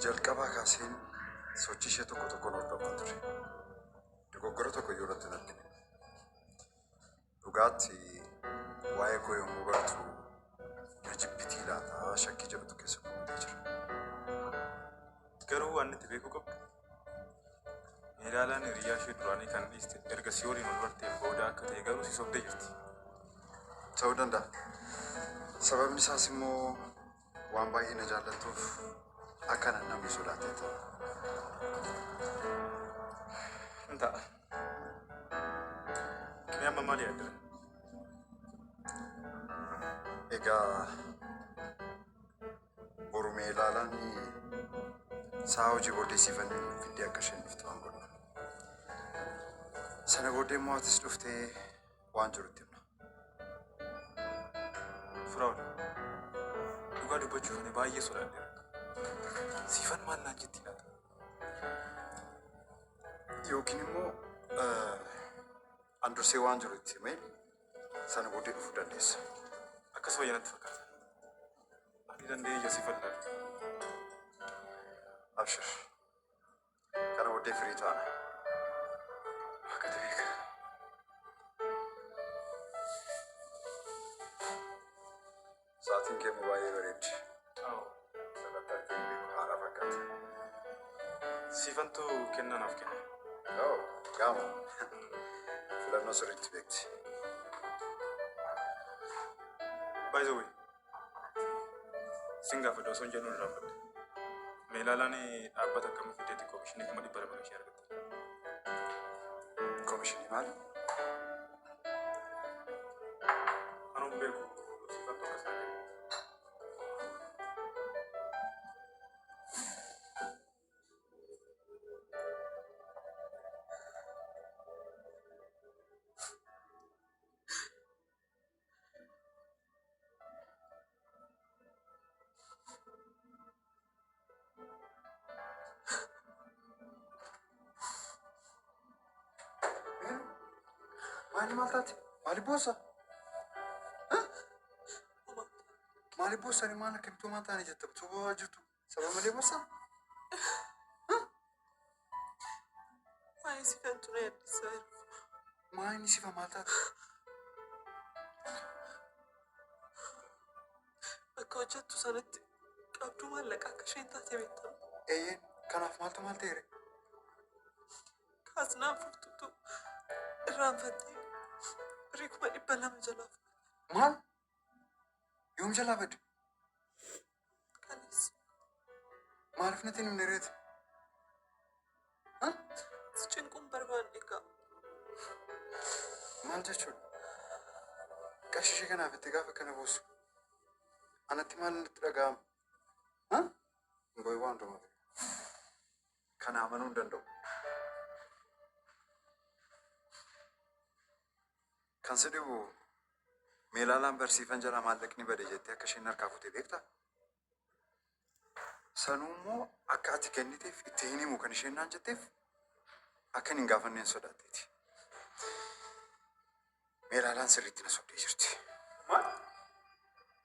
Jalqabaa kaaseen sochii ishee tokko tokkoon hordofaa ture. Dogoggora tokko iyyuu irratti hin argine. Dhugaatti waa'ee koo yommuu bartu na jibbitii laata shakkii jedhutu keessa koo guutee jira. Garuu waan itti beekuu qabdu Meelaalaan hiriyaa ishee duraanii kan dhiiste erga si waliin wal barteen booda akka ta'e garuu si sobdee jirti. Ta'uu danda'a. Sababni isaas immoo waan baay'ee na jaallattuuf akka nan namni sodaattee ta'a. Hin ta'a. Mee amma maal yaaddira? Egaa boru Meelaalaan sa'a hojii booddee siifan fiddee akka isheen dhuftu waan godhu. Sana booddee immoo atis dhuftee waan jiru itti himna. Firaa'ol, dhugaa dubbachuuf ani baay'ee sodaadheera. Siifan maal naan jetti laata? Yookiin immoo an dursee waan jiru itti himee sana booddee dhufuu dandeessa. Akkas wayya natti fakkaata. Ani danda'ee ija siifan ilaalu. Abshir. Kana booddee firii taana. Waaqatu beeka. Sa'aatiin kee immoo baay'ee bareeddi. Aww. Sanatti argee hin beeku haaraa fakkaata. Siifantu kennaa naaf kenne. Oh, gaama. Filannoo sirriitti beekti. By the way, sin gaafadha osoo hin jennuun irraanfadhe. Meelaalaan dhaabbata akkamii fiddeetti koomishinii 200,000 ishee argatte? Koomishinii maali? Anuu hin beeku, siifantu akkas naan jedhe. Maali maal taate? Maali boossa? Maali boossa? Ani maal akkamitti homaa taane jetta? Utuu boo'aa jirtu sababa malee boossa? Waa'ee sifantu na yaaddessaa jira. Maa inni sifa maal taate? Bakka hojjettu sanatti qabduu maallaqaa akka isheen taate beektaa? Eeyyeen, kanaaf maaltu maal ta'eere? Kaaznaan furtuutu irraanfattee birrii 200,000 jalaa fudhatan. Maal? Yoom jalaa bade? Kaleessa. Maaliif natti hin himne reeti? Si cinquun barbaanne egaa. Maal jechuudha? Qarshii ishee kanaaf itti gaafa kana boossu. Anatti maal natti dhaga'ama? Hin boo'in waan hundumaaf. Kana amanuu hin danda'u. Kan si dhibu Meelaalaan barsiifan jalaa maallaqni bade jettee akka isheen harkaa fuute beektaa? Sanuu immoo akka ati kenniteef itti hin himu kan isheen naan jetteef akka hin gaafanneen sodaatteeti. Meelaalaan sirriitti na sobdee jirti. Maal?